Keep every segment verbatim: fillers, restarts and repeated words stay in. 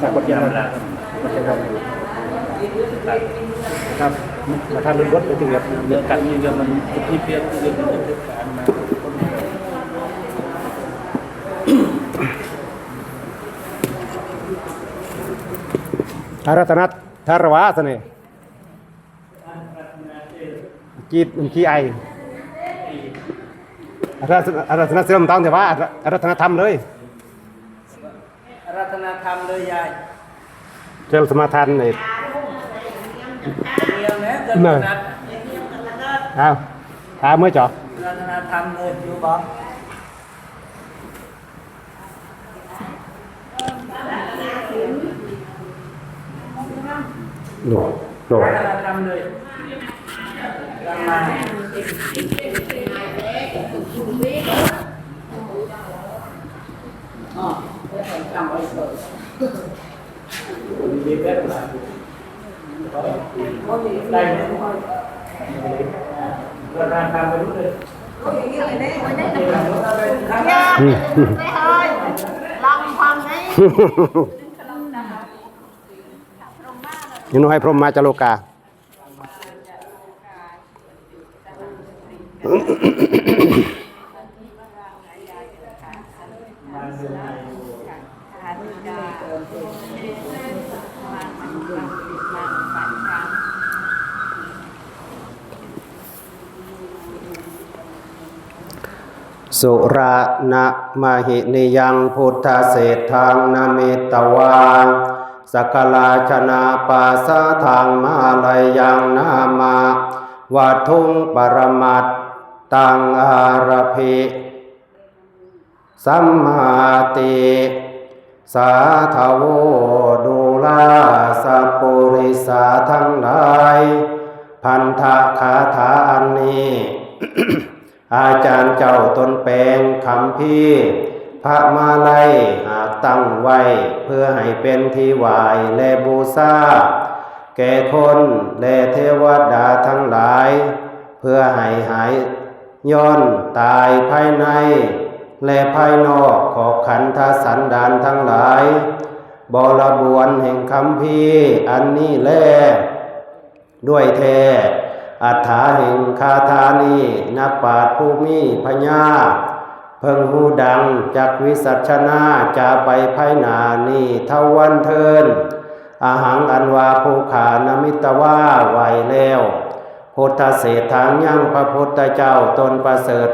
สะกดยังไง ครับ มาทำเป็นบทเป็นเรียบ เรื่องการเรียนมันมีเพียงเรื่องมันจะเป็นการมา อารัตนัทธารวาสเน่ห์ กีดมันขี้ไอ อารัตนาอารัตนาเสริมตั้งแต่ว่าอารัตนาธรรมเลย อารัตนาธรรมเลยยาย เจริญสมาทานเลย เรียนนะ น่ะ เจริญสมาทาน อ้าว ถามเมื่อจอ อารัตนาธรรมเลยอยู่บอก โน่ โน่ ทำเลย อืม อืม นี่หนูให้พรหมมาจาโลกา สุระนะมหินิยังพุทธเศรษฐังนมิตวา สกลาชนะปาสาทังมาลายังนามะ วัตถุงปรมัตตังอาราภิ สัมมาติ สาธโว ดูราสปุริสาทั้งหลาย พันธคาถาอันนี้ อาจารย์เจ้าตนแปลงคัมภีร์พระมาลัยหากตั้งไว้ เพื่อให้เป็นที่ไหว้และบูชา แก่คนและเทวดาทั้งหลาย เพื่อให้หายย่อนตายภายใน และภายนอกของขันธสันดานทั้งหลาย บรบวนแห่งคัมภีร์อันนี้แล ด้วยแท้ อัฏฐาแห่งคาถานี้ นักปราชญ์ผู้มีปัญญา เพิ่งฮู้ดังจักวิสัชนาจะไปภายหน้านี้เท่าวันเทิน อหังอันว่าผู้ข้านามิตวาไหวแล้ว พุทธเศรษฐังยังพระพุทธเจ้าตนประเสริฐ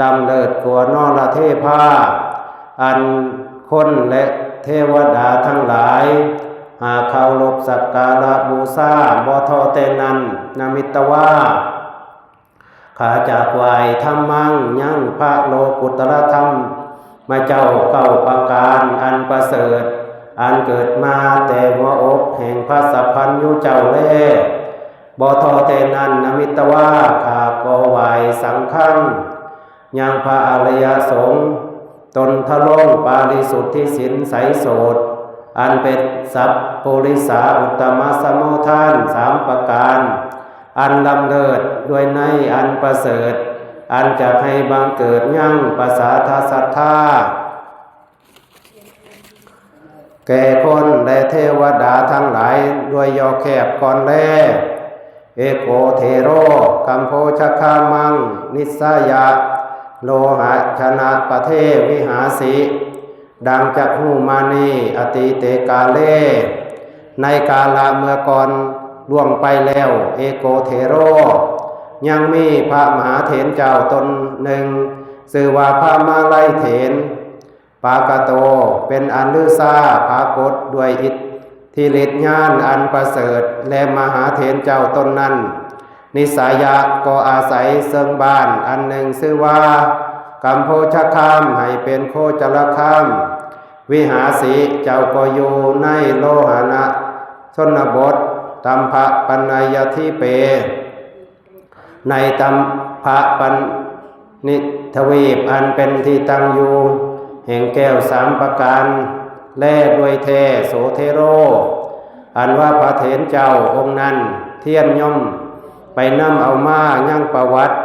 ล้ำเลิศกว่านรเทพา อันคนและเทวดาทั้งหลาย หากเคารพสักการะบูชา บ่ท้อแต่นั้น นามิตวา ข้าจักไหว้ธัมมัง ยังพระโลกุตตรธรรม มาเจ้าเก้าประการอันประเสริฐ อันเกิดมาแต่หัวอกแห่งพระสัพพัญญูเจ้าแล บ่ท้อแต่นั้น นามิตวา ข้าก็ไหว้สังฆัง ยังพระอริยสงฆ์ ตนทรงปาริสุทธิศีลใสโสด อันเป็นสัพปุริสาอุตตมสมุทฐานสามประการ อันล้ำเลิศด้วยในอันประเสริฐ อันจะให้บังเกิดยังประสาทศรัทธา แก่คนและเทวดาทั้งหลายด้วยย่อแคบก่อนแล เอโกเทโร กัมโพชคามัง นิสสายะ โลหะชนะปะเทวิหาสิ ดังจักหูมานีอตีเตกาเล ในกาละเมื่อก่อนล่วงไปแล้ว เอโกเทโร ยังมีพระมหาเถรเจ้าตนหนึ่ง ชื่อว่าพระมาลัยเถร ปากโต เป็นอันลือซาผากฏด้วยอิทธิฤทธิ์ญาณอันประเสริฐ และมหาเถรเจ้าตนนั้น นิสายะก็อาศัยเซิงบ้านอันหนึ่งชื่อว่ากัมโพชคาม ให้เป็นโคจรคาม วิหาสีเจ้าก็อยู่ในโลหะนะชนบท ตัมพะปัญญาธิเป ในตัมพะปันนิทวีปอันเป็นที่ตั้งอยู่แห่งแก้วสามประการ และด้วยแท้โสเทโร อันว่าพระเถรเจ้าองค์นั้นเทียนย่อมไปนำเอามายังประวัติ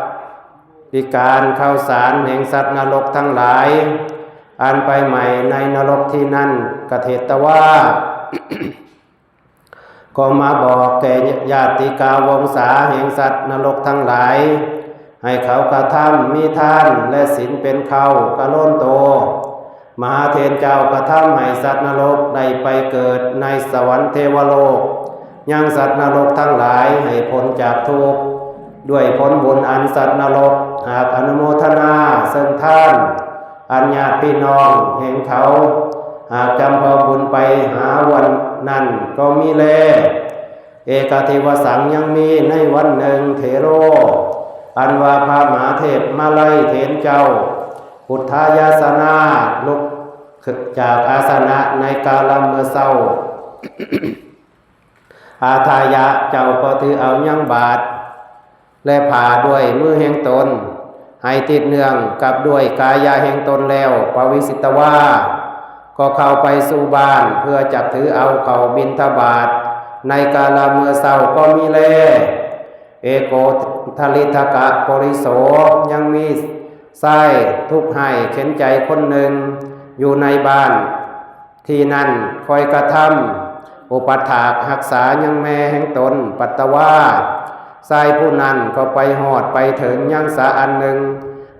การข่าวสารแห่งสัตว์นรกทั้งหลาย อันไปใหม่ในนรกที่นั่น กเทตวา ก็มาบอกแก่ญาติกาวงศาแห่งสัตว์นรกทั้งหลาย ให้เขากระทำมีทานและศีลเป็นเครา กะโลนโต มหาเถรเจ้ากระทำให้สัตว์นรกได้ไปเกิดในสวรรค์เทวโลก ยังสัตว์นรกทั้งหลายให้พ้นจากทุกข์ ด้วยผลบุญอันสัตว์นรกหากอนุโมทนาซึ่งทาน อันญาติพี่น้องแห่งเขา หากจำพอบุญไปหาวันนั้นก็มีแล เอกเทวสัง ยังมีในวันหนึ่งเถโร อันว่าพระมหาเทพมาลัยเถรเจ้า พุทธายาสนาลุกขึ้นจากอาสนะในกาลเมื่อเช้า อาทายะเจ้าก็ถือเอายังบาตรและผ้าด้วยมือแห่งตน ให้ติดเนื่องกับด้วยกายะแห่งตนแล้ว ปวิสิตวา ก็เข้าไปสู่บ้านเพื่อจักถือเอาเข้าบิณฑบาตในกาลเมื่อเช้าก็มีแล เอโกทลิทกะปริโส ยังมีชายทุกข์ให้เข็ญใจคนหนึ่งอยู่ในบ้าน ที่นั่นคอยกระทำอุปัฏฐากรักษายังแม่แห่งตน ปัตตวา ชายผู้นั้นก็ไปฮอดไปถึงยังสระอันหนึ่ง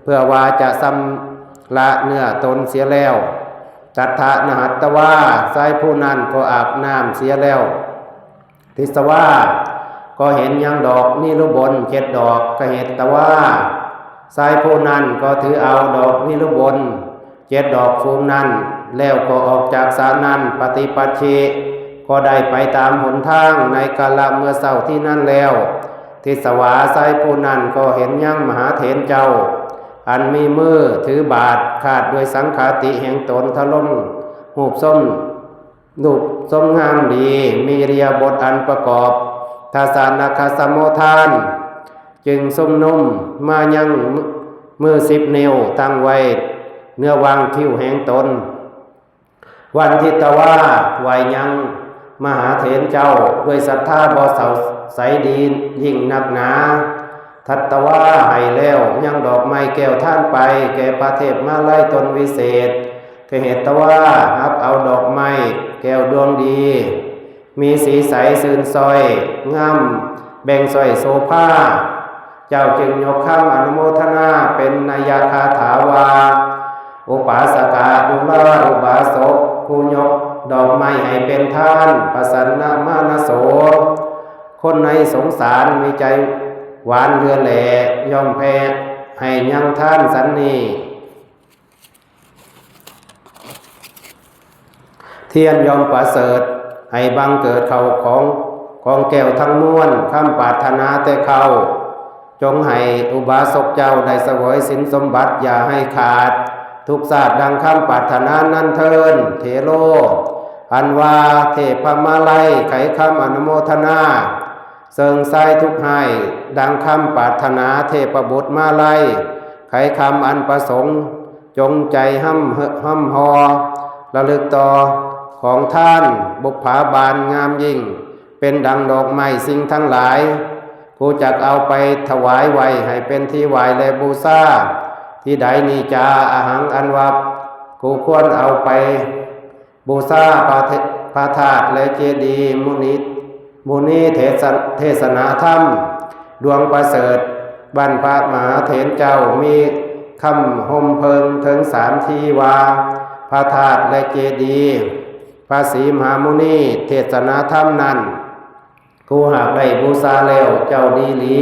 เพื่อว่าจะชำระเนื้อตนเสียแล้ว จัตถะนหัตตวา ชายผู้นั้นก็อาบน้ำเสียแล้ว ทิสวา ก็เห็นยังดอกนิรุบลเจ็ดดอก กเหตวา ชายผู้นั้นก็ถือเอาดอกนิรุบลเจ็ดดอกฟูมนั้น แล้วก็ออกจากสระนั้น ปฏิปัชชิ ก็ได้ไปตามหนทางในกาลเมื่อเช้าที่นั่นแล้ว ทิสวา ชายผู้นั้นก็เห็นยังมหาเถรเจ้า อันมีมือถือบาตรคาดด้วยสังฆาติแห่งตน ทะลมรูปส้ม รูปทรงงามดี มีอิริยาบถอันประกอบ ทัสสะนะคสโมทาน จึงซุมนุมมายังมือสิบนิ้วตั้งไว้เนื้อวางคิ้วแห่งตน วันทิตวา ไหวยังมหาเถรเจ้าด้วยศรัทธาบ่เศร้าใสดียิ่งนักหนา ทัตตวา ให้แล้วยังดอกไม้แก้วทานไปแก่พระเทพมาลัยตนวิเศษ กเหตวา รับเอาดอกไม้แก้วดวงดี มีสีใสซื่นสร้อย งามแบ่งสร้อยโสภา เจ้าจึงยกคำอนุโมทนาเป็นนัยยะคาถาว่า อุปาสกะดูราอุบาสก ผู้ยกดอกไม้ให้เป็นทาน ประสันนมานโส คนในสงสารมีใจหวานเหลือแหล่ ย่อมแผ่ให้ยังทานสันนี้ เทียนย่อมประเสริฐ ให้บังเกิดเข้าของของแก้วทั้งมวล คำปรารถนาแต่เขา จงให้อุบาสกเจ้าได้เสวยสินสมบัติอย่าให้ขาด ทุกชาติดังคำปรารถนานั้นเทิน เถโร อันว่าเทพมาลัยไขคำอนุโมทนา เซิงไซทุกข์ให้ดังคำปรารถนา เทพบุตรมาลัยไขคำอันประสงค์ จงใจห้ำห้ำฮอ ระลึกต่อของทาน บุปผาบานงามยิ่ง เป็นดังดอกไม้สิ่งทั้งหลาย กูจักเอาไปถวายไว้ให้เป็นที่ไหว้และบูชา ที่ใดนี้จา อหัง อันว่ากูควรเอาไป บูชาพระเทพระธาตุและเจดีย์ มุนี มุนีเทศเทศนาธรรม ดวงประเสริฐ บั้นพระมหาเถรเจ้ามีคำห่มเพิงถึงสามที่ว่า พระธาตุและเจดีย์ พระศรีมหามุนีเทศนาธรรมนั้น กูหากได้บูชาแล้วเจ้าดีหลี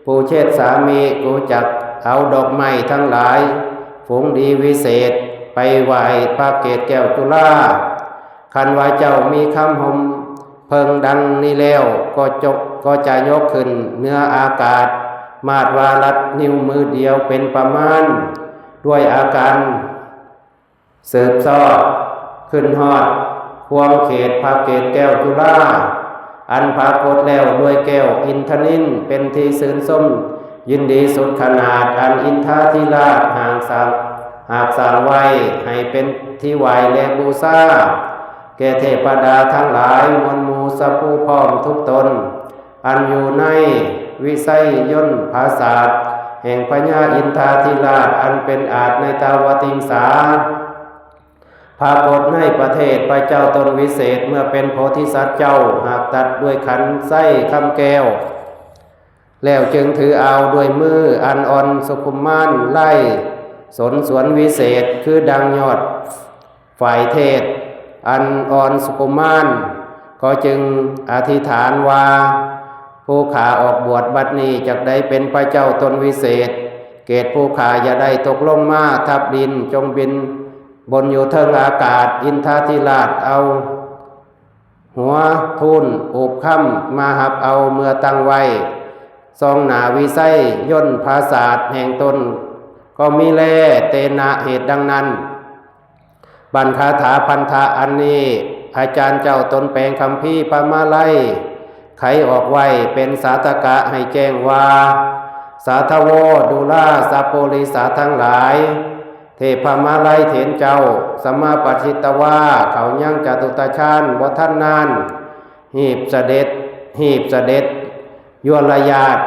ปูเชษสามิ กูจักเอาดอกไม้ทั้งหลาย ฝูงดีวิเศษ ไปไหว้พระเกศแก้วจุฬา คันว่าเจ้ามีคำห่มเพิงดังนี้แล้ว ก็จก ก็จะยกขึ้นเหนืออากาศ มาดว่ารัดนิ้วมือเดียวเป็นประมาณ ด้วยอาการ สืบซอดขึ้นฮอดขวางเขตพระเกศแก้วจุฬา อันปรากฏแล้วด้วยแก้วอินทนิล เป็นที่ชื่นชมยินดีสุดขนาด อันอินทาธิราชหากสร้าง หากสร้างไว้ให้เป็นที่ไหว้และบูชา แก่เทพดาทั้งหลาย มวลหมู่สัพผู้พร้อมทุกตน อันอยู่ในวิไสยนตร์ปราสาท แห่งพญาอินทาธิราช อันเป็นอาจในตาวติงสา ปรากฏในประเทศพระเจ้าตนวิเศษเมื่อเป็นโพธิสัตว์เจ้า หากตัดด้วยขันไส้คำแก้ว แล้วจึงถือเอาด้วยมืออันอ่อนสุขุมมานไล่สนสวนวิเศษ คือดังยอดฝ่ายเทศอันอ่อนสุขุมมาน ก็จึงอธิษฐานว่า ผู้ข้าออกบวชบัดนี้จักได้เป็นพระเจ้าตนวิเศษ เกศผู้ข้าอย่าได้ตกลงมาทับดิน จงบินบนอยู่เทิงอากาศ อินทาธิราชเอาหัวทูลอุบคำมาหับเอาเมื่อตั้งไว้ ส่องหน้าวิไสยนต์ปราสาทแห่งตน ก็มีแล เตนะ เหตุดังนั้น บัณฑาถาพันธะอันนี้ อาจารย์เจ้าตนแปลงคัมภีร์พระมาลัย ไขออกไว้เป็นสาธกะให้แจ้งว่า สาธโว ดูราสัพปริสาทั้งหลาย เทพมาลัยเถรเจ้า สมาปชิตวา เขายังจตุตฌานบ่ทันนาน หีบเสด็จ หีบเสด็จ ยวรยาต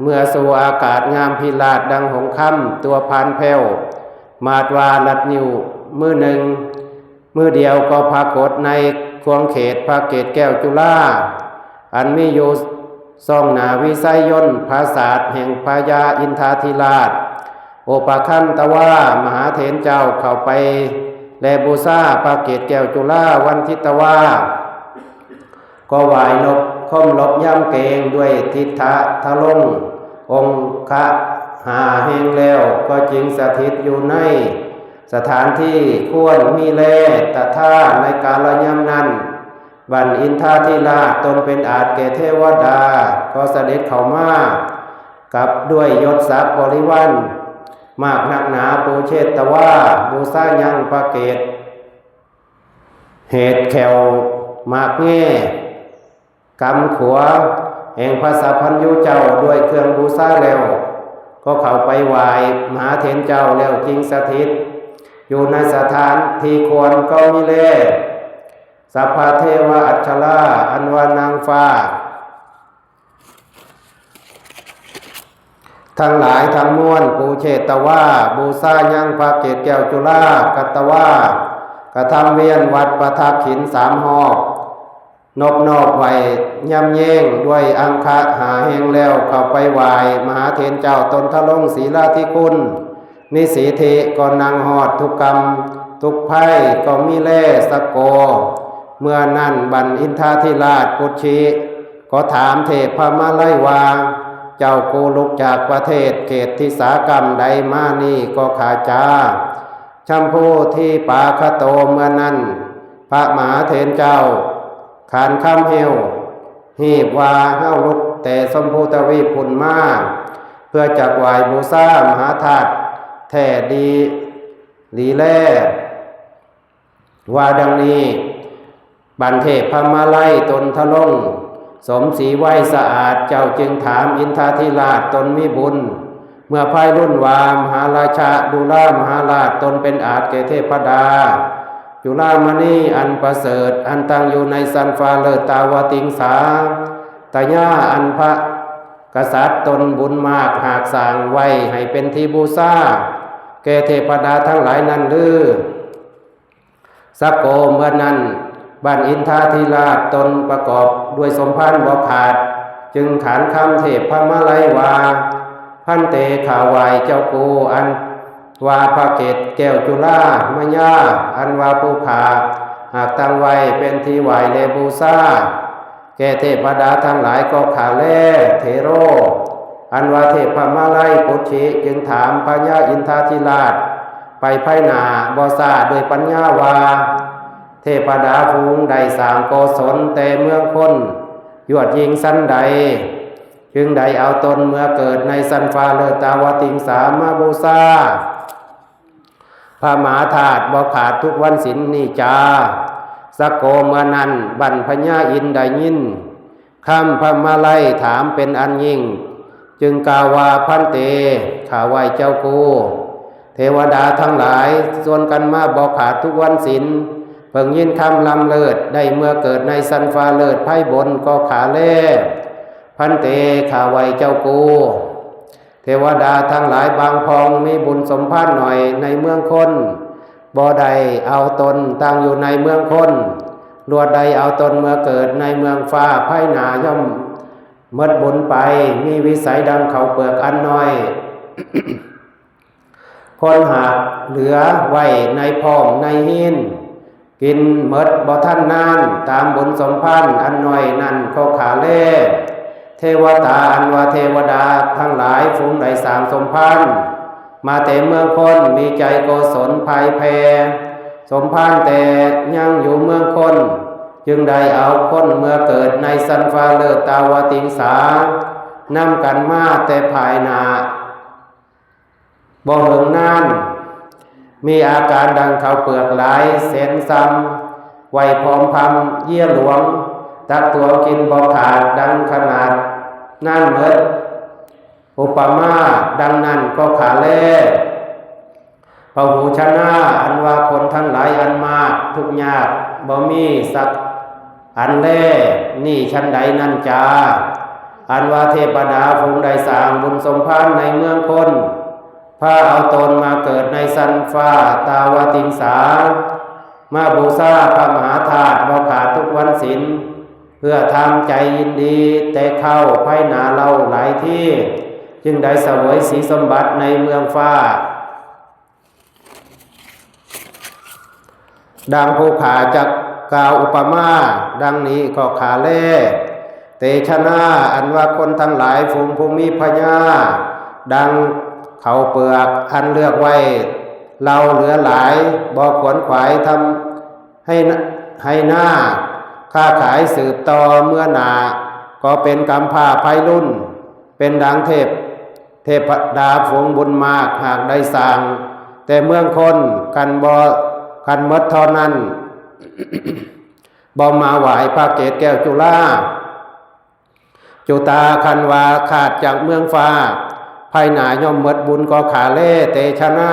เมื่อสู่อากาศงามพิราชดังหงส์คำตัวพานแผ้ว มาดว่าลัดนิ้วมือหนึ่ง มือเดียวก็ปรากฏในขวงเขตพระเกศแก้วจุฬา อันมีอยู่ส่องหน้าวิไสยนต์ปราสาทแห่งพญาอินทาธิราช โอปคันตวา มหาเถรเจ้าเข้าไป และบูชาพระเกศแก้วจุฬาวันทิตวา ก็ไหว้นบคมลบย่ำเกรงด้วยทิฏฐะทะลง องคหาแห่งแล้วก็จึงสถิตอยู่ในสถานที่ควรมีแล ตถาในกาลยามนั้น บัณฑินทาธิราชตนเป็นอาจแก่เทวดา ก็เสด็จเข้ามา กับด้วยยศศักดิ์บริวารมากนักหนา ปูเชตวา บูชายังพระเกศ เหตุแขวหมากแง่กำขวาแห่งพระสัพพัญญูเจ้าด้วยเครื่องบูชาแล้ว ก็เข้าไปไหว้มหาเถรเจ้าแล้วจึงสถิต อยู่ในสถานที่ควรก็มีแล สัพพะเทวะอัจฉรา อันว่านางฟ้า ทั้งหลายทั้งมวลปูเชตวา บูชายังพระเกศแก้วจุฬา กัตตวา กระทำเวียนวัดประทักขิณสามรอบ นบนอบไหว้ยำแยงด้วยอังคะหาแห่งแล้วเข้าไปไหว้มหาเถรเจ้าตนทะลงศีลาธิคุณ นิสีเทก็นั่งหอดทุกกรรม ทุกภัยก็มีแลสกโก เมื่อนั้นบัณฑินทาธิราชปุชชิ ก็ถามเทพพมาลัยว่า เจ้ากูลุกจากประเทศเขตทิสากรรมใดมานี่ก็ขาจา ชัมพูที่ปาคโตเมื่อนั้น พระมหาเถรเจ้า ขานคำเฮว หีบว่าเฮาลุกแต่สมภูทวีปพุนมา เพื่อจักไหว้บูชามหาธาตุแท้ดีหลีแล ว่าดังนี้ บัณเทพพมาลัยตนทะลง สมสีไหวสะอาด เจ้าจึงถามอินทาธิราชตนมีบุญ เมื่อภายรุ่นว่ามหาราชาดูรามหาราชตนเป็นอาจแก่เทพดา จุลามณีอันประเสริฐ อันตั้งอยู่ในสันฟ้าเลิศตาวติงสา ตยาอันพระกษัตริย์ตนบุญมากหากสร้างไว้ให้เป็นที่บูชา แก่เทพดาทั้งหลายนั้นหรือ สักโกเมื่อนั้น บัณอินทาธิราชตนประกอบด้วยสมภารบ่ขาด จึงขานคำเทพพมาลัยว่า พันเต ข้าไหว้เจ้ากูอันว่าพระเกศแก้วจุลามายา อันว่าผู้ข้าหากตั้งไว้เป็นที่ไหว้และบูชา แก่เทพดาทั้งหลายก็ข้าแลเถโร อันว่าเทพพมาลัยปุชชิจึงถามพญาอินทาธิราช ไปภายหน้าบ่ซาด้วยปัญญาว่า เทพดาฝูงได้สร้างโกศลแต่เมืองคน ยวดยิ่งสันใด จึงได้เอาตนเมื่อเกิดในสันฟ้าเลิศตาวติงสามาบูชา พระมหาธาตุบ่ขาดทุกวันศีลนี่จา สักโกเมื่อนั้นบัณพญาอินได้ยิน คำพระมาลัยถามเป็นอันยิ่ง จึงกล่าวว่า พันเต ข้าไหว้เจ้ากู เทวดาทั้งหลายส่วนกันมาบ่ขาดทุกวันศีล เพิ่งยินคำล้ำเลิศ ได้เมื่อเกิดในสันฟ้าเลิศไพบนก็ขาแล พันเต ข้าไหว้เจ้ากู เทวดาทั้งหลายบางพองมีบุญสมภารหน่อยในเมืองคน บ่ได้เอาตนตั้งอยู่ในเมืองคน ลวดได้เอาตนเมื่อเกิดในเมืองฟ้า ภายหน้าย่อมหมดบุญไป มีวิสัยดังข้าวเปลือกอันน้อย คนหากเหลือไว้ในพร้อมในฮีน กินหมดบ่ทันนาน ตามบุญสมภารอันน้อยนั้นก็ขาแล เทวตาอันว่าเทวดาทั้งหลาย ฝูงได้สร้างสมภารมาแต่เมืองคน มีใจโกศลพายแผ่ สมภารแต่ยังอยู่เมืองคน จึงได้เอาคนเมื่อเกิดในสันฟ้าเลิศตาวติงสา นำกันมาแต่ภายหน้า บ่เหิงนาน มีอาการดังข้าวเปลือกหลายแสนซ้ำ ไหวพร้อมพำเยี่ยหลวง ตักตวงกินบ่ขาดดังขนาดนั้นหมด อุปมาดังนั้นก็ขาแล พหูชนะ อันว่าคนทั้งหลายอันมากทุกข์ยากบ่มีสักอันแล นี่ฉันใดนั้นจา อันว่าเทพดาฝูงได้สร้างบุญสมภารในเมืองคน พาเอาตนมาเกิดในสันฟ้าตาวติงสา มาบูชาพระมหาธาตุบ่ขาดทุกวันศีล เพื่อทำใจยินดีแต่เข้าภายหน้าเล่าหลายที่ จึงได้เสวยสีสมบัติในเมืองฟ้า ดังผู้ข้าจักกล่าวอุปมาดังนี้ก็ขาแล เตชะนา อันว่าคนทั้งหลายฝูงผู้มีพญา ดังข้าวเปลือกอันเลือกไว้ เราเหลือหลายบ่ขวนขวายทำให้น- ให้หน้าค้าขายสืบต่อเมื่อหน้า ก็เป็นกำพร้าไพรุ่น เป็นดังเทพ เทพดาฝูงบุญมากหากได้สร้าง แต่เมืองคนกันบ่กันหมดเท่านั้น บ่มาไหว้พระเกศแก้วจุฬา จุตา คันว่าขาดจากเมืองฟ้า ภายหน้าย่อมหมดบุญก็ขาแล เตชะนา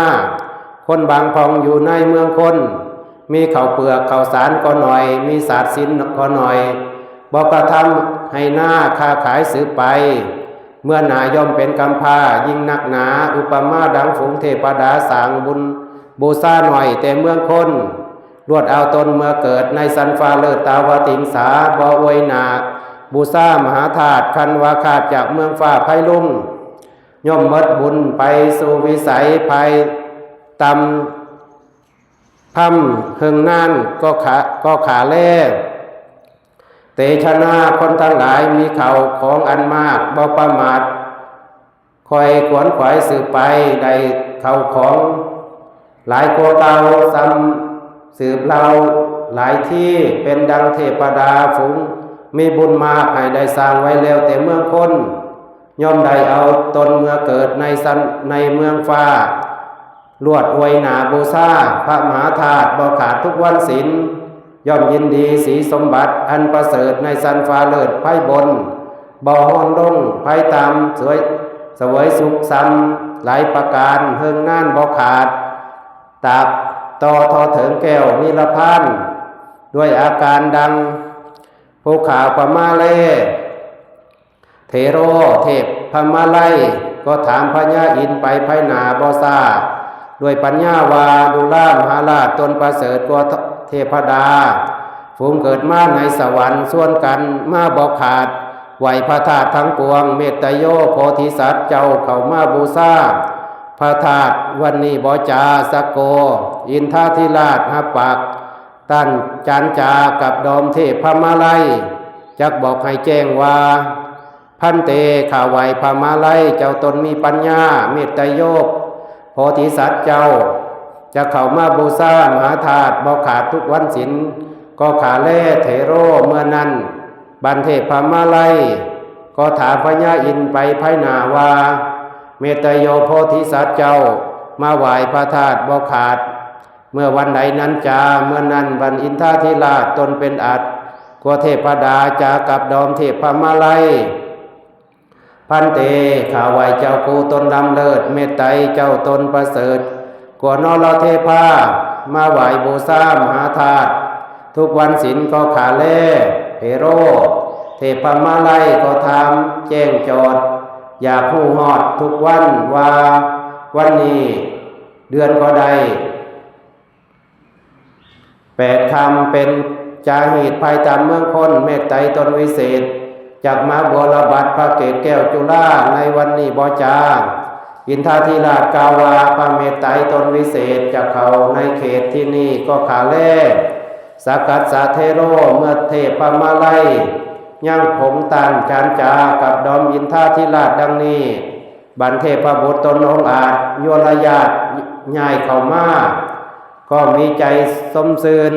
คนบางพองอยู่ในเมืองคน มีข้าวเปลือกข้าวสารก็หน่อย มีสาดสินก็หน่อย บ่กระทำให้หน้าค้าขายสืบไป เมื่อหน้าย่อมเป็นกำพร้ายิ่งนักหนา อุปมาดังฝูงเทพดาสร้างบุญบูชาหน่อยแต่เมืองคน ลวดเอาตนเมื่อเกิดในสันฟ้าเลิศตาวติงสา บ่อวยหน้าบูชามหาธาตุ คันว่าขาดจากเมืองฟ้าไพรุ่ง ย่อมหมดบุญไปสู่วิสัยภัยต่ำ พร่ำเฮิงนานก็ขาก็ขาแล เตชะนา คนทั้งหลายมีข้าวของอันมากบ่ประมาท คอยขวนขวายสืบไป ได้ข้าวของหลายกว่าเก่า ซ้ำสืบเล่าหลายที่ เป็นดังเทพดาฝูงมีบุญมากให้ได้สร้างไว้แล้วแต่เมืองคน ย่อมได้เอาตนเมื่อเกิดในสันในเมืองฟ้า ลวดอวยหนาบูชาพระมหาธาตุบ่ขาดทุกวันศีล ย่อมยินดีสีสมบัติอันประเสริฐในสันฟ้าเลิศไพบน บ่ฮ้อนลงไพต่ำสวยเสวยสุขซ้ำหลายประการ เฮิงนานบ่ขาด ตราบต่อทอเถิงแก้วนิรพาน ด้วยอาการดังผู้ขาประมาเล เถโร เทพพมาลัย ก็ถามพญาอินทร์ไปภายหน้าบ่ซา ด้วยปัญญาว่า ดูรามหาราชตนประเสริฐกว่าเทพดา ฝูงเกิดมาในสวรรค์ส่วนกันมาบ่ขาด ไหวพระธาตุทั้งปวง เมตตโยโพธิสัตว์เจ้าเข้ามาบูชา พระธาตุวันนี้บ่จาสักโก อินทาธิราชหับปาก ต้านจานจากับดอมเทพพมาลัย จักบอกให้แจ้งว่า พันเต ข้าไหวพมาลัย เจ้าตนมีปัญญา เมตตโยโพธิสัตว์เจ้า จะเข้ามาบูชามหาธาตุบ่ขาดทุกวันศีล ก็ขาแลเถโร เมื่อนั้น บันเทพพมาลัย ก็ถามพญาอินทร์ไปภายหน้าว่า เมตตโยโพธิสัตว์เจ้า มาไหวพระธาตุบ่ขาด เมื่อวันใดนั้นจา เมื่อนั้นบันอินทาธิราชตนเป็นอัตกว่าเทพดาจากับดอมเทพพมาลัย พันเต ข้าไหวเจ้ากูตนดำเลิศ เมตไตรเจ้าตนประเสริฐ กว่านรเทพา มาไหวบูชามหาธาตุทุกวันศีลก็ขาแลเถโร เทพพมาลัยก็ถามแจ้งจอด อยากฮู้ฮอดทุกวันว่า วันนี้เดือนก็ได้ แปดคำเป็นจาฮีตภายตามเมืองคน เมตไตรตนวิเศษ จักมาบัวระบัดพระเกศแก้วจุฬาในวันนี้บ่จา อินทาธิราชกล่าวว่าพระเมตไตรตนวิเศษจักเข้าในเขตที่นี่ก็ขาแล สกัสสะเทโร เมื่อเทพมาลัยยังผงต้านจานจากับดอมอินทาธิราชดังนี้ บัณเทพบุตรตนองอาจยวรยาตย้ายเข้ามา ก็มีใจสมซื่น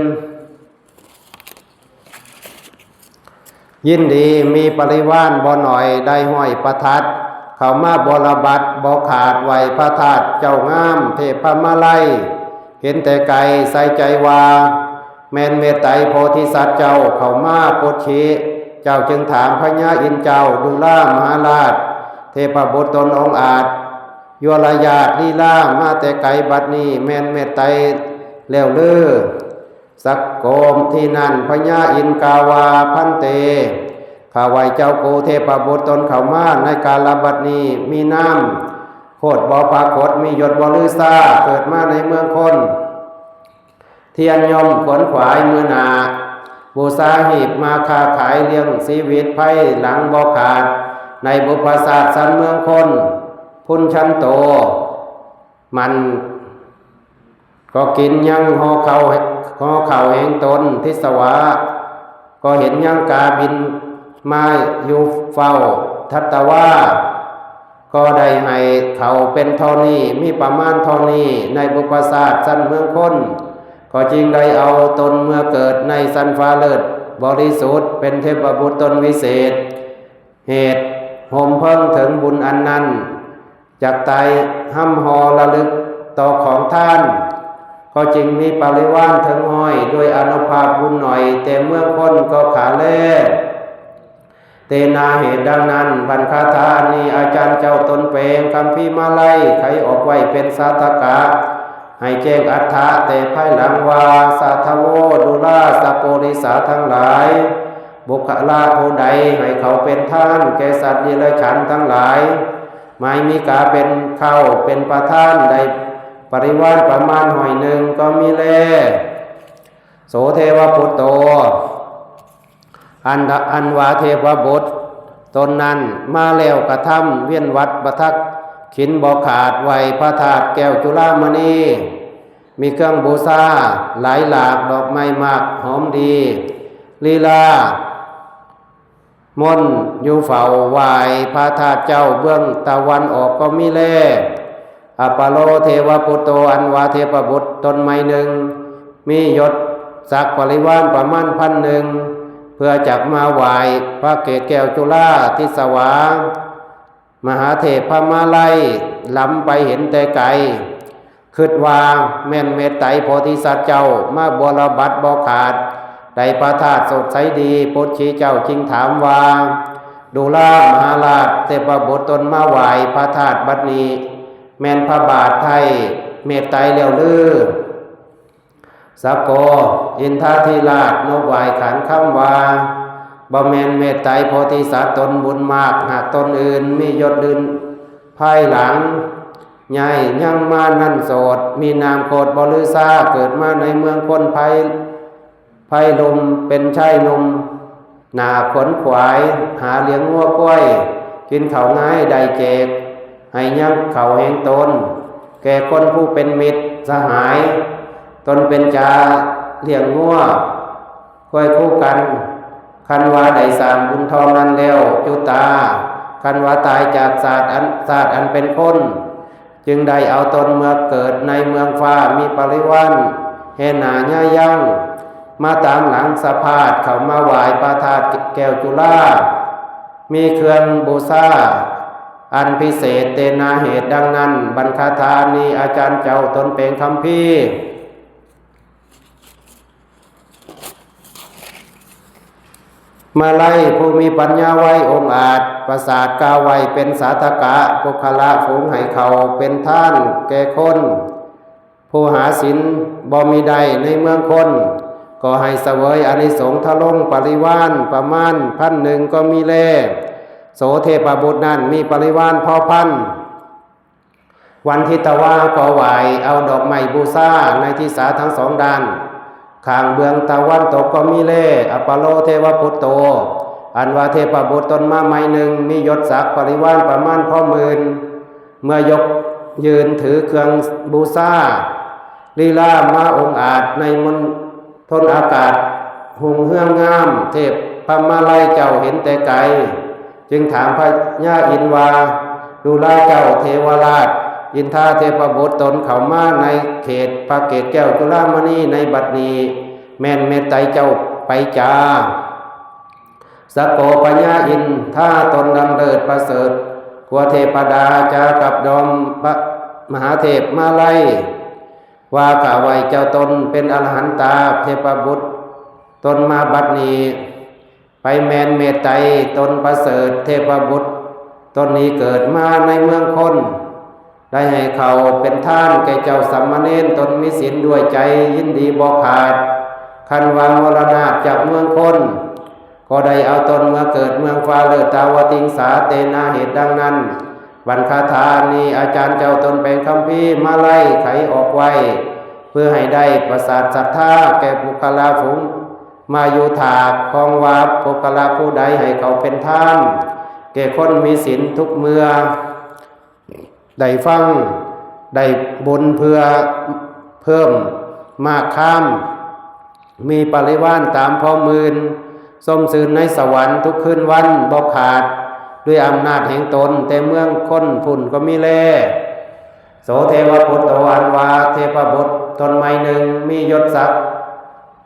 ยินดีมีปริวารบ่หน่อยได้ห้อยประทัด เข้ามาบรบัดบ่ขาดไหวพระธาตุเจ้างามเทพมาลัย เห็นแต่ไกลใส่ใจว่า แม่นเมตไตรโพธิสัตว์เจ้าเข้ามาปุชชิ เจ้าจึงถามพญาอินทร์เจ้าดุลามหาราช เทพบุตรตนองอาจยวรยาตลีลามาแต่ไกลบัดนี้แม่นเมตไตรแล้วลือ สักโกมที่นั่นพญาอินทร์กล่าวว่าพันเต ข้าไหว้เจ้ากูเทพบุตรตนเข้ามาในกาลบัดนี้มีน้ำโคตรบ่ปรากฏมียศบ่ลือซาเกิดมาในเมืองคน เทียนยมขวนขวายมือหนาบูชาหีบมาค้าขายเลี้ยงชีวิตไพหลังบ่ขาด ในบุพศาสตร์สันเมืองคน พุนชันโต มันก็กินยังห่อเข่าห่อเข่าแห่งตนทิสวา ก็เห็นยังกาบินมาอยู่เฝ้าทัตตวา ก็ได้ให้เขาเป็นเท่านี้มีประมาณเท่านี้ในบุพศาสตร์สันเมืองคน ก็จึงได้เอาตนเมื่อเกิดในสันฟ้าเลิศบริสุทธิ์เป็นเทพบุตรตนวิเศษ เหตุโฮมเพิ่งถึงบุญอันนั้น จากตายห้ำฮอระลึกต่อของท่าน ก็จึงมีปริวารถึงห้อยด้วยอานุภาพบุญหน่อยแต่เมืองคนก็ขาแล เตนาเหตุดังนั้นบรรคาถาอันนี้อาจารย์เจ้าตนเปงคำพีมาไลยไขออกไว้เป็นสาธกะ ให้แจ้งอัฏฐะแต่ภายหลังว่าสาทโวดุราสปุริสาทั้งหลาย บุคคละผู้ใดให้เขาเป็นท่านแก่สัตว์นิรฉันทั้งหลาย หมายมีกาเป็นเข้าเป็นประธานได้ปริวารประมาณห้อยหนึ่งก็มีแล โสเทวปุตโต อันอันว่าเทพบุตรตนนั้นมาแล้วกระทำเวียนวัดประทักขินบ่ขาดไหวพระธาตุแก้วจุลามณี มีเครื่องบูชาหลายหลากดอกไม้มากหอมดีลีลา มนต์อยู่เฝ้าไหว้พระธาตุเจ้าเบื้องตะวันออกก็มีแล อัปปโลเทวปุตโตอันว่าเทพบุตรตนไม่หนึ่ง มียศศักดิ์ปริวารประมาณพันหนึ่ง เพื่อจักมาไหว้พระเกศแก้วจุลาทิสวา มหาเทพพมาลัยล้ำไปเห็นแต่ไกล คิดว่าแม่นเมตไตรโพธิสัตว์เจ้ามาบวรบัตรบ่ขาด ได้พระธาตุสดใสดี ปุชชีเจ้าจึงถามว่า ดูรา มหาราชเทพบุตรตนมาไหว้พระธาตุบัดนี้ แม่นพระบาทไทยเมตไตรแล้วลือ สะโก อินทาธิราชนกไหว้ขานคำว่า บ่แม่นเมตไตรโพธิสัตว์ตนบุญมาก หากตนอื่นมียศลื่นภายหลัง ใหญ่ยังมานั่นโสด มีนามโคตรบริษาเกิดมาในเมืองคนไพ ไพลมเป็นชายหนุ่ม หน้าขนขวาย หาเลี้ยงงัวควาย กินข้าวง่ายได้แจก ให้ยังข้าวแห่งตน แก่คนผู้เป็นมิตรสหาย ตนเป็นจาเลี้ยงงัวควายคู่กัน คันว่าได้สร้างบุญทองนั้นแล้วจุตา คันว่าตายจากศาสตร์อันศาสตร์อันเป็นคน จึงได้เอาตนเมื่อเกิดในเมืองฟ้ามีปริวารแห่นาญายัง มาตามหลังสะพาดเข้ามาไหว้พระธาตุแก้วจุลา มีเครื่องบูชาอันพิเศษเตนาเหตุดังนั้น บรรคาถานี้อาจารย์เจ้าตนเปงคำพีร์ มาลัยผู้มีปัญญาไวองอาจ ประสาทกาไวเป็นสาธกะ ปุคละฝูงให้เขาเป็นท่านแก่คน ผู้หาศีลบ่มีได้ในเมืองคน ก็ให้เสวยอานิสงส์ทะลงปริวารประมาณพันหนึ่งก็มีแล โสเทพบุตรนั้นมีปริวารพอพัน วันทิตวาก็ไหว้เอาดอกไม้บูชาในทิศาทั้งสองด้าน ข้างเบื้องตะวันตกก็มีแล อปโลเทวปุตโต อันว่าเทพบุตรตนมาใหม่หนึ่ง มียศศักดิ์บริวารประมาณพอหมื่น เมื่อยกยืนถือเครื่องบูชา ลีลามาองอาจในมณฑลอากาศ ฮุ่งเฮืองงาม เทพพมาลัยเจ้าเห็นแต่ไกล จึงถามพญาอินทร์ว่า ดูราเจ้าเทวราช อินทาเทพบุตรตนเข้ามาในเขตพระเกศแก้วจุฬามณีในบัดนี้ แม่นเมตไตรเจ้าไปจา สกโกพญาอินทาตนดำเลิศประเสริฐ กว่าเทพดาจากับดอมพระมหาเทพมาลัย ว่าข้าไหว้เจ้าตนเป็นอรหันตาเทพบุตรตนมาบัดนี้ ไปแม่นเมตไตรตนประเสริฐเทพบุตรตนนี้เกิดมาในเมืองคน ได้ให้เขาเป็นทานแก่เจ้าสามเณรตนมีศีลด้วยใจยินดีบ่ขาด คันว่ามรณาพจากเมืองคน ก็ได้เอาตนเมื่อเกิดเมืองฟ้าเลิศตาวติงสาเตนาเหตุดังนั้น บรรคาถานี้อาจารย์เจ้าตนแปลงคัมภีร์มาไล่ไขออกไว้ เพื่อให้ได้ประสาทศรัทธาแก่บุคคลาฝูงมายุทาของว่าบุคคลาผู้ใดให้เขาเป็นทาน แก่คนมีศีลทุกเมื่อ ได้ฟัง ได้บุญเพื่อเพิ่มมากข้าม มีปริวารตามพอหมื่น สมซื่นในสวรรค์ทุกคืนวันบ่ขาด ด้วยอำนาจแห่งตน แต่เมืองคนผุ่นก็มีแล โสเทวปุตโตอันว่าเทพบุตรตนใหม่หนึ่ง มียศศักดิ์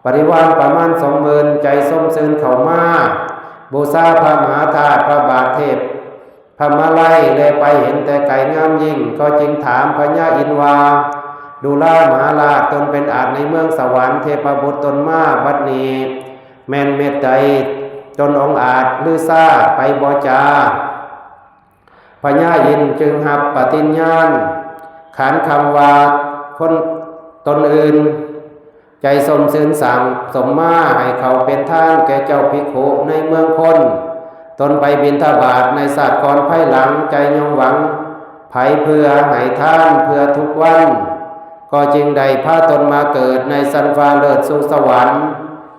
ปริวารประมาณสองหมื่น ใจสมซื่นเข้ามา บูชาพระมหาธาตุพระบาทเทพ พมาลัยและไปเห็นแต่ไกลงามยิ่ง ก็จึงถามพญาอินทร์ว่า ดูรามหาราชตนเป็นอาจในเมืองสวรรค์เทพบุตรตนมาบัดนี้ แม่นเมตไตรตนองอาจหรือซาไปบ่จา พญาอินทร์จึงหับปฏิญญาณขานคำว่าคนตนอื่น ใจสมซื่นสั่งสมมาให้เขาเป็นทานแก่เจ้าภิกขุในเมืองคน ตนไปบิณฑบาตในศาสตร์ก่อนภายหลังใจยงหวังไผเพื่อให้ทานเพื่อทุกวัน ก็จึงได้พาตนมาเกิดในสันฟ้าเลิศสู่สวรรค์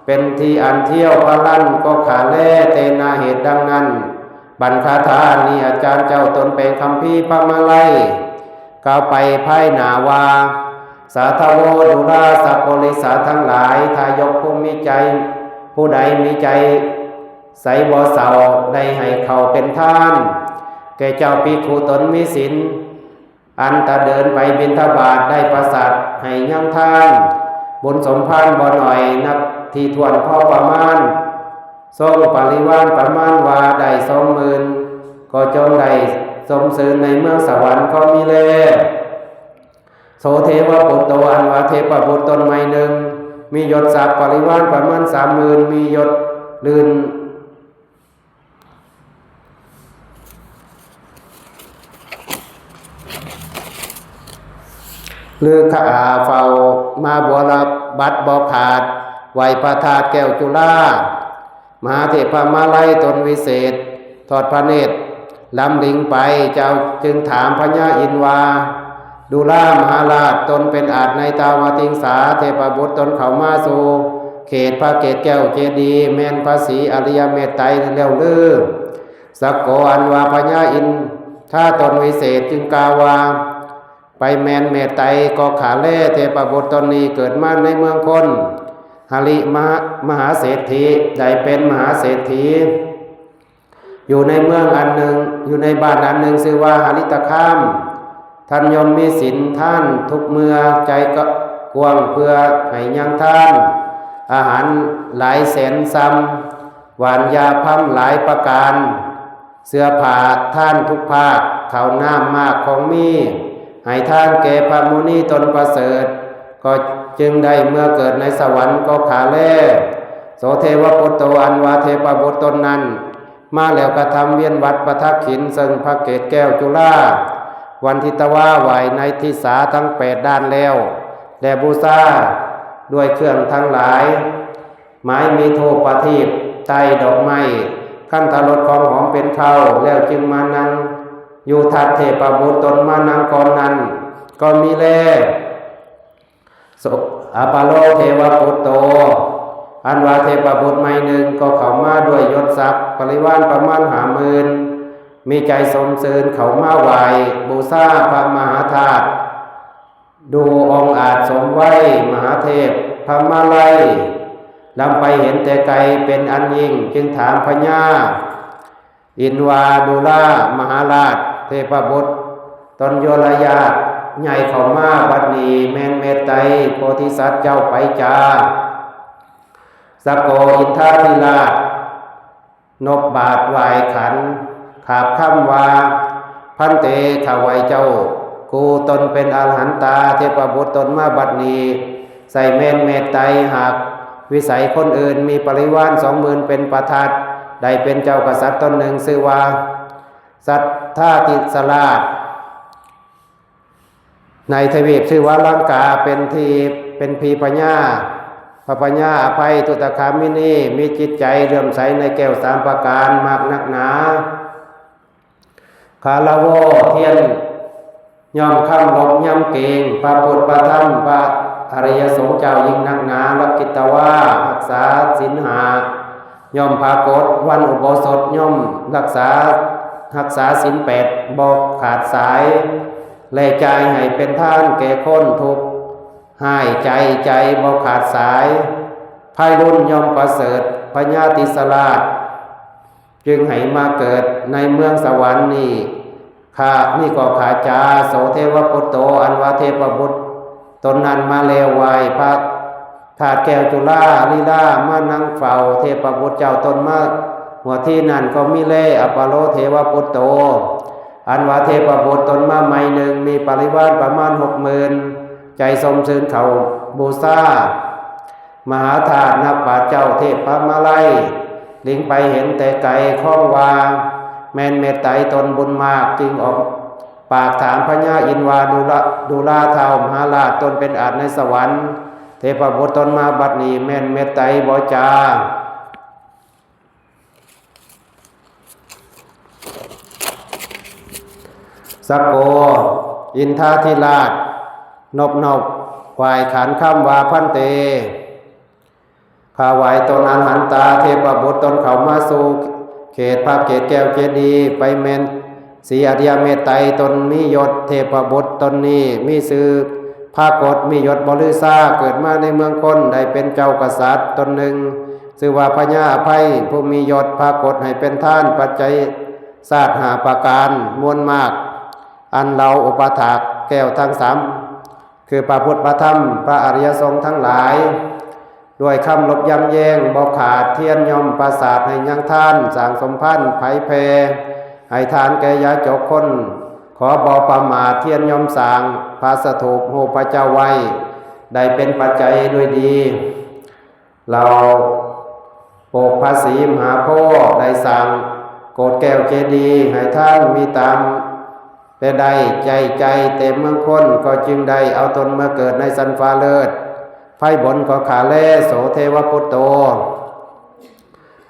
เป็นที่อันเที่ยวพลันก็ขาแลเตนาเหตุดังนั้น บรรคาถานี้อาจารย์เจ้าตนแปลงคัมภีร์พระมาลัย กล่าวไปภายหน้าว่า สาธโวดูราสัพปริสาทั้งหลาย ทายกผู้มีใจ ผู้ใดมีใจใสบ่เศร้า ได้ให้เขาเป็นทาน แก่เจ้าภิกขุตนมีศีล อันตะเดินไปบิณฑบาตได้ประสาทให้ยังทาน บุญสมภารบ่หน่อยนับที่ถ้วนพอประมาณ ทรงปริวารประมาณว่าได้สองหมื่น ก็จงได้สมซื่นในเมืองสวรรค์ก็มีแล โสเทวปุตโตอันว่าเทพบุตรตนใหม่หนึ่ง มียศศักดิ์ปริวารประมาณสามหมื่น มียศลื่น ลือขอาเฝ้ามาบัวรบัตรบ่ขาด ไหวพระธาตุแก้วจุฬา มหาเทพมาลัยตนวิเศษ ทอดพระเนตรลำลิงไป เจ้าจึงถามพญาอินทร์ว่า ดูรามหาราชตนเป็นอาจในตาวติงสา เทพบุตรตนเข้ามาสู่ เขตพระเกศแก้วเจดีย์ แม่นพระศรีอริยเมตไตรแล้วลือ สกโกอันว่าพญาอินทาตนวิเศษจึงกล่าวว่า ไปแม่นเมตไตรก็ขาแลเทพบุตรตนนี้เกิดมาในเมืองคน หริมหามหาเศรษฐี ได้เป็นมหาเศรษฐี อยู่ในเมืองอันหนึ่ง อยู่ในบ้านอันหนึ่งชื่อว่าหริตคาม ท่านย่อมมีศีลทานทุกเมื่อ ใจก็กว้างเพื่อให้ยังทาน อาหารหลายแสนซำ หว่านยาพร่ำหลายประการ เสื้อผ้าทานทุกภาค ข้าวน้ำมากของมี ให้ทานแก่พระมุนีตนประเสริฐ ก็จึงได้เมื่อเกิดในสวรรค์ก็ขาแล โสเทวปุตโตอันว่าเทพบุตรตนนั้น มาแล้วกระทำเวียนวัดประทักขิณซึ่งพระเกศแก้วจุฬา วันทิตวาไหวในทิศาทั้งแปดด้านแล้ว และบูชาด้วยเครื่องทั้งหลาย ไม้มีธูปประทีป ไต้ดอกไม้ คันธรสของหอมเป็นเข้า แล้วจึงมานั่งอยู่ทัดเทพบุตรตนมานั่งก่อนนั้น ก็มีแล โส อปาโลเทวปุตโต อันว่าเทพบุตรไม้หนึ่งก็เข้ามาด้วยยศศักดิ์บริวารประมาณห้าหมื่น มีใจสมซื่นเข้ามาไหว้บูชาพระมหาธาตุ ดูองอาจสมวัยมหาเทพพระมาลัย ลำไปเห็นแต่ไกลเป็นอันยิ่ง จึงถามพญาอินวาดูลามหาราช เทพบุตรตนโยลยาตใหญ่เข้ามาบัดนี้ แม่นเมตไตรโพธิสัตว์เจ้าไปจา สกโกอินทาธิราช นบบาทไหว้ขัน ขาบคำว่า พันเต ข้าไหว้เจ้า กูตนเป็นอรหันตา เทพบุตรตนมาบัดนี้ ใส่แม่นเมตไตร หากวิสัยคนอื่นมีบริวารสองหมื่นเป็นประทัด ได้เป็นเจ้ากษัตริย์ตนหนึ่งชื่อว่า สัทธาติสราช ในทวีปชื่อว่าลังกา เป็นที่เป็นพีพญาพระพญาอภัยทุตคามินี มีจิตใจเลื่อมใสในแก้วสามประการมากนักหนา คารโวเทียน ย่อมคำลบย่ำเกรงพระพุทธพระธรรมพระอริยสงฆ์เจ้ายิ่งนักหนา รักกิตวา รักษาศีลห้า ย่อมปรากฏวันอุโบสถ ย่อมรักษา รักษาศีลแปดบ่ขาดสาย และจ่ายให้เป็นทานแก่คนทุกข์หายใจ ใจบ่ขาดสาย ไพรุ่นย่อมประเสริฐ พญาติสราช จึงให้มาเกิดในเมืองสวรรค์นี้ ข้านี่ก็ข้าจา โสเทวปุตโต อันว่าเทพบุตรตนนั้นมาแล้วไหว้พระธาตุแก้วจุลาลีลามานั่งเฝ้า เทพบุตรเจ้าตนมาหัวที่นั่นก็มีแล อปาโลเทวปุตโต อันว่าเทพบุตรตนมาใหม่หนึ่ง มีบริวารประมาณหกหมื่น ใจสมซื่นเข้าบูชา มหาธาตุนักปราชญ์เจ้าเทพพระมาลัย ลิงไปเห็นแต่ไกลข้องว่า แม่นเมตไตรตนบุญมาก จึงออกปากถามพญาอินวาดูลาดูลาท้าวมหาราช ตนเป็นอาจในสวรรค์ เทพบุตรตนมาบัดนี้ แม่นเมตไตรบ่จา สกโก อินทาธิราช นบนบไหว้ขานคำว่า พันเต ข้าไหว้ตนอรหันตา เทพบุตรตนเข้ามาสู่เขตพระเกศแก้วเจดีย์ ไปแม่นสีอริยเมตไตรตนมียศ เทพบุตรตนนี้มีชื่อพระกฏ มียศบริษา เกิดมาในเมืองคน ได้เป็นเจ้ากษัตริย์ตนหนึ่ง ชื่อว่าพญาอภัย ผู้มียศพระกฏให้เป็นทานปัจจัยชาติห้าประการมวลมาก อันเราอุปถากแก้วทั้งสาม คือพระพุทธพระธรรมพระอริยสงฆ์ทั้งหลาย ด้วยคำลบย้ำแย้งบ่ขาด เทียนย่อมประสาทให้ยังทาน สร้างสมภารไผแผ่ให้ทานแก่ยาจกคน ขอบ่ประมาท เทียนย่อมสร้างพระสถูปรูปพระเจ้าไว้ ได้เป็นปัจจัยด้วยดี เราปกพระศรีมหาโพธิ์ ได้สร้างโกศแก้วเจดีย์ให้ทานมีตาม แต่ได้ใจใจเต็มเมืองคน ก็จึงได้เอาตนมาเกิดในสันฟ้าเลิศ ไพบนก็ขาแล โสเทวปุตโต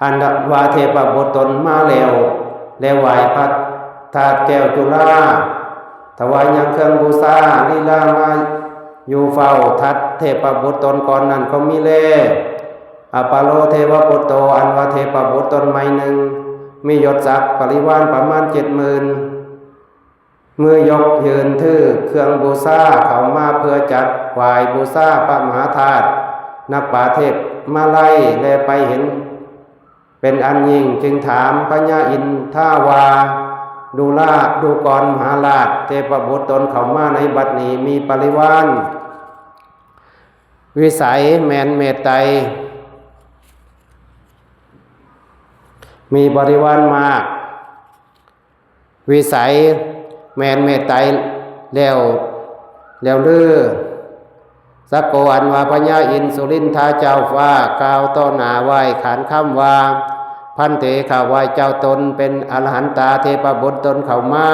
อันว่าเทพบุตรตนมาแล้ว และไหว้พระธาตุแก้วจุลา ถวายยังเครื่องบูชาลีลามาอยู่เฝ้าทัดเทพบุตรตนก่อนนั้นก็มีแล อปาโลเทวปุตโต อันว่าเทพบุตรตนใหม่หนึ่ง มียศศักดิ์บริวารประมาณเจ็ดหมื่น มือยกยืนถือเครื่องบูชาเข้ามาเพื่อจัดไหว้บูชาพระมหาธาตุนักปราชญ์เทพมาลัย และไปเห็นเป็นอันยิ่ง จึงถามพญาอินทาวา ดูราดูกรมหาราช เทพบุตรตนเข้ามาในบัดนี้ มีบริวาร วิสัยแม่นเมตไตร มีบริวารมาก วิสัยแม่นเมตไตรแล้ว แล้วลือ สกโก อันว่าพญาอินสุรินทาเจ้าฟ้ากล่าวต่อหน้าไหว้ขานคำว่า พันเต ข้าไหว้เจ้าตนเป็นอรหันตา เทพบุตรตนเข้ามา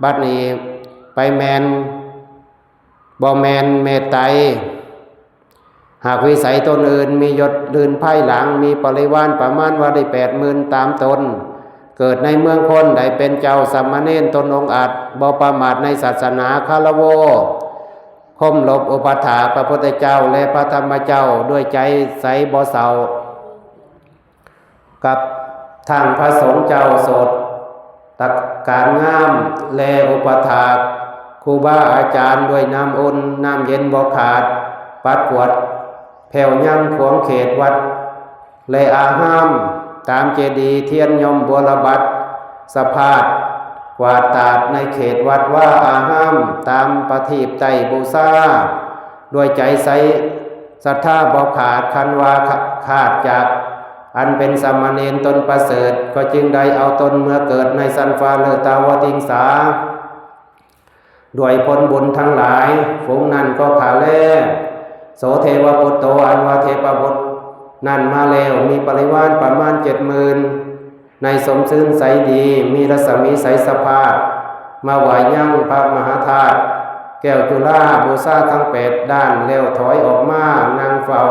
บัดนี้ไปแม่น บ่แม่นเมตไตร หากวิสัยตนอื่นมียศลื่นภายหลัง มีบริวารประมาณว่าได้แปดหมื่นตามตน เกิดในเมืองคน ได้เป็นเจ้าสามเณรตนองอาจ บ่ประมาทในศาสนา คารโว ก้มลบอุปัฏฐากพระพุทธเจ้าและพระธรรมเจ้าด้วยใจใสบ่เศร้า กับทั้งพระสงฆ์เจ้าโสตการงาม และอุปัฏฐากครูบาอาจารย์ด้วยน้ำอุ่นน้ำเย็นบ่ขาด ปัดกวาดแผ่วยังขวางเขตวัด และอาราม ตามเจดีย์เทียนยมบัวระบัด สะพาดกวาดตาดในเขตวัดวาอาราม ตามประทีปไต้บูชา ด้วยใจใสศรัทธาบ่ขาด คันว่าขาดจากอันเป็นสามเณรตนประเสริฐ ก็จึงได้เอาตนเมือเกิดในสันฟ้าเลิศตาวติงสา ด้วยผลบุญทั้งหลาย ฝูงนั้นก็ข้าแล โสเทวปุตโต อันว่าเทพบุตรนั้นมาแล้ว มีปริวารประมาณเจ็ดหมื่น ในสมซื่นใสดี มีรัศมีใสสะพาด มาไหว้ยังพระมหาธาตุแก้วจุฬาบูชาทั้งแปดด้าน แล้วถอยออกมานั่งเฝ้า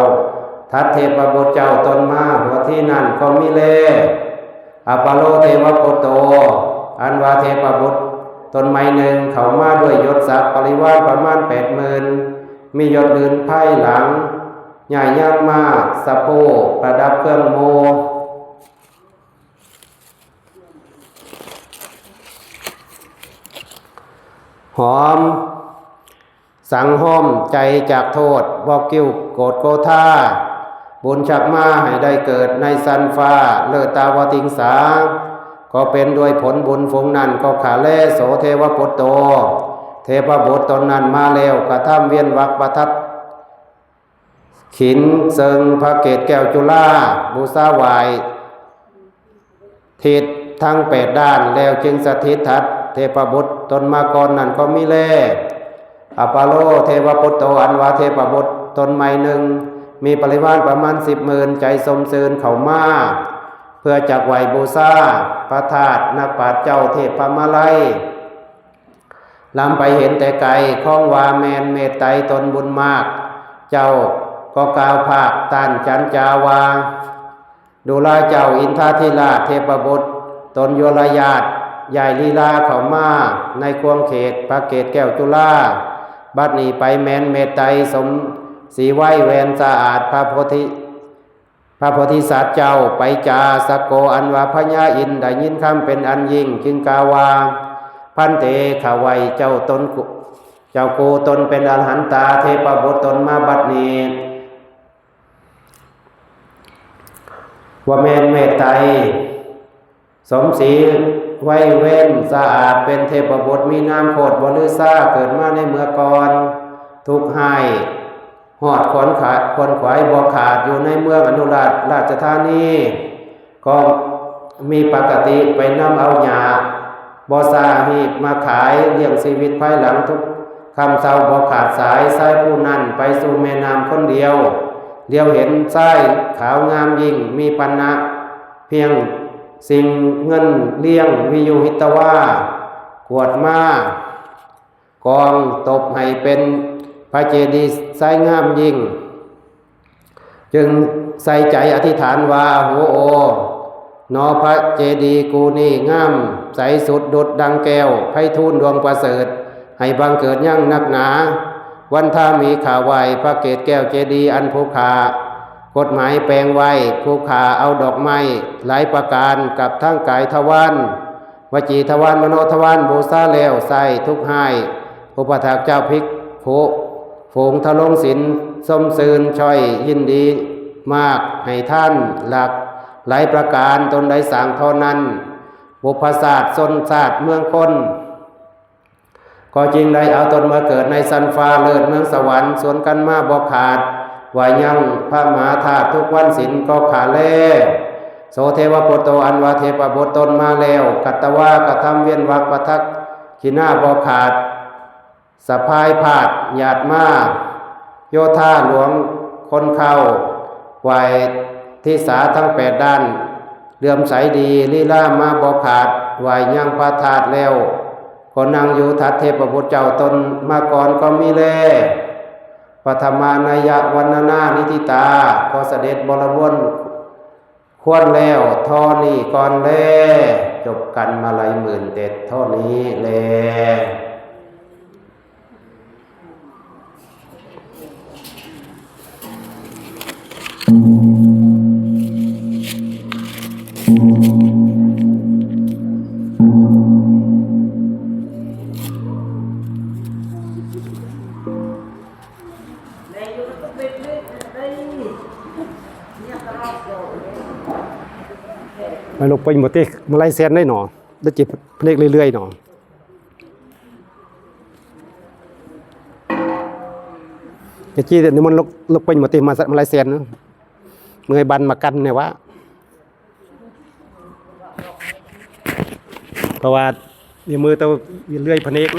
ทัดเทพบุตรเจ้าตนมา หัวที่นั่นก็มีแล อปาโลเทวปุตโต อันว่าเทพบุตรตนใหม่หนึ่งเข้ามาด้วยยศศักดิ์ปริวารประมาณแปดหมื่น มียศลื่นภายหลัง ใหญ่ย่างมาสะโพกประดับเครื่องโม หอม สังห้อมใจจากโทษบอกกิ้วโกรธโกธา บุญชักมาให้ได้เกิดในสันฟ้าเลิศตาวติงสา ก็เป็นด้วยผลบุญฝูงนั้นก็ข้าแล โสเทวปุตโต เทพบุตรตนนั้นมาแล้ว กระทำเวียนวักประทัด ขินเซิงพระเกศแก้วจุฬาบูชาไหว้ ทิศทั้งแปดด้าน แล้วจึงสถิตทัดเทพบุตรตนมาก่อนนั้นก็มีแล อปาโลเทวปุตโต อันว่าเทพบุตรตนใหม่หนึ่ง มีปริวารประมาณสิบหมื่น ใจสมซื่นเข้ามา เพื่อจักไหว้บูชาพระธาตุนักปราชญ์เจ้าเทพมาลัย ลำไปเห็นแต่ไกล ข้องว่าแมนเมตไตรตนบุญมาก เจ้าก็กล่าวภาคต้านจันจาว่า ดูราเจ้าอินทาธิราชเทพบุตร ตนโยรยาตยายลีลาเข้ามาในควงเขตพระเกศแก้วจุฬา บัดนี้ไปแมนเมตไตรสมสีไว้แวนสะอาดพระโพธิ พระโพธิสัตว์เจ้าไปจาสะโก อันว่าพญาอินทร์ได้ยินคำเป็นอันยิ่ง จึงกล่าวว่า พันเต ข้าไหว้เจ้าตนกุ เจ้ากูตนเป็นอรหันตาเทพบุตรตนมาบัดนี้ ว่าแมนเมตไตร สมศรีไว้เว้นสะอาดเป็นเทพบุตรมีนามโคตรบริษาเกิดมาในเมื่อก่อน ทุกข์ให้หอดขนขาดขนขวายบ่ขาดอยู่ในเมืองอนุราชราชธานี ก็มีปกติไปนำเอาหญ้าบ่ซาหีบมาขายเลี้ยงชีวิตภายหลังทุกค่ำเช้าบ่ขาดสาย ชายผู้นั้นไปสู่แม่น้ำคนเดียว เดียวเห็นชายขาวงามยิ่งมีปณะ เพียงสิ่งเงินเลี้ยงวิยุหิตวา กวดมา กองตบให้เป็นพระเจดีย์ไซงามยิ่ง จึงใส่ใจอธิษฐานว่า โหโอ นอพระเจดีย์กูนี่งามใสสุดดุจดังแก้วไพฑูรย์ดวงประเสริฐ ให้บังเกิดยั่งนักหนา วันทามีข้าไหว้พระเกศแก้วเจดีย์อันผู้ข้ากฎหมายแปลงไว้ ผู้ข้าเอาดอกไม้หลายประการกับทั้งกายทวาร วจีทวารมโนทวารบูชาแล้วใส่ทุกข์ให้อุปถากเจ้าภิกขุฝูงทะลงศีลส้มซืนช่อยยินดีมากให้ท่านหลากหลายประการตนได้สร้างเท่านั้น บุพชาติชนชาติเมืองคน ก็จึงได้เอาตนมาเกิดในสันฟ้าเลิศเมืองสวรรค์สวนกันมาบ่ขาด ว่ายังพระมหาธาตุทุกวันศีลก็ขาแล โสเทวปุตโตอันว่าเทพบุตรตนมาแล้ว กัตตวากระทำเวียนวักปทักขิณาบ่ขาด สะพายพาดหยาดมา โยธาหลวงคนเข้า ไหวทิสาทั้งแปดด้าน เลื่อมใสดีลีลามาบ่ขาด ไหวยังพระธาตุแล้ว ก็นั่งอยู่ทัดเทพบุตรเจ้าตนมาก่อนก็มีแล ปฐมานัยยะวันนานิธิตา ก็เสด็จบรบน ควรแล้วเท่านี้ก่อนแล จบกันมาหลายหมื่นเต็ดเท่านี้แล ไอ้ลูกเป้งบ่ติ มาไล่แสนได้หนอ ได้เจ็บพะเนกเรื่อยๆหนอ จะจี้เดี๋ยวนี้มันลูก ลูกเป้งบ่ติ มา มาไล่แสนเนาะ เมื่อยบันมากันเนี่ยว่า เพราะว่ามีมือเตาเลื่อยพะเนก